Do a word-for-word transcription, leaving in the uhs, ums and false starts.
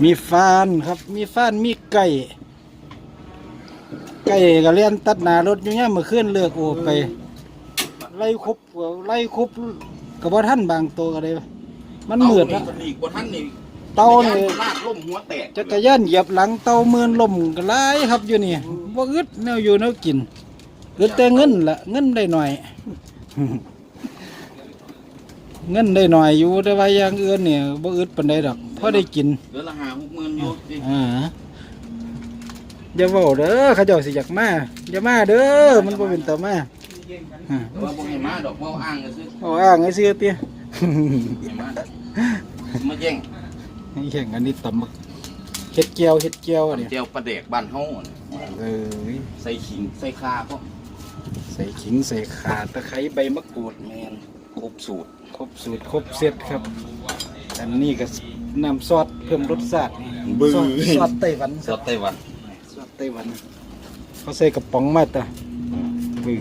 มีฟานครับ มีฟาน มีไก่ ไก่ก็เลียนตัดหน้ารถอยู่เนี่ยเมื่อคืนเลิกโอไป ไล่ครบ ไล่ครบก็บ่ทันบางตัวก็เลย มันมืด เต่า ละ นี่ บ่ทันนี่ เต่านี่ ลากล้มหัวแตก จักรยานเหยียบหลังเต่ามือนล้มก็หลายครับอยู่นี่ บ่อึดแนวอยู่แนวกิน อึดแต่เงินละ เงินได้หน่อย เงินได้หน่อยอยู่ แต่ว่าอย่างอื่นเนี่ยบ่อึดปานใดดอก พอได้กิน เดือนละห้าหกหมื่นอยู่ อ่า อย่าเว้าเด้อ เขาเจ้าสิอยากมา อย่ามาเด้อ มันบ่เป็นตามา อ่า แต่ว่าบ่ให้มาดอก เว้าอ้างซื่อ เอาอ้างซื่อติ ให้มาดอก มาแย่ง แย่งอันนี้ตำบัก เฮ็ดแจ่ว เฮ็ดแจ่วอันนี้ แจ่วปลาแดกบ้านเฮาอะ เอ้ย ใส่ขิง ใส่ข่าพร้อม ใส่ขิง ใส่ข่า ตะไคร้ ใบมะกรูด แม่น ครบสูตร ครบสูตร ครบเซตครับ อันนี้ก็น้ำซอสเพิ่มรสชาติ บื้อ ซอส ซอสไต้หวัน ซอสไต้หวัน ซอสไต้หวัน เขาใส่กระป๋องมาตะ อืม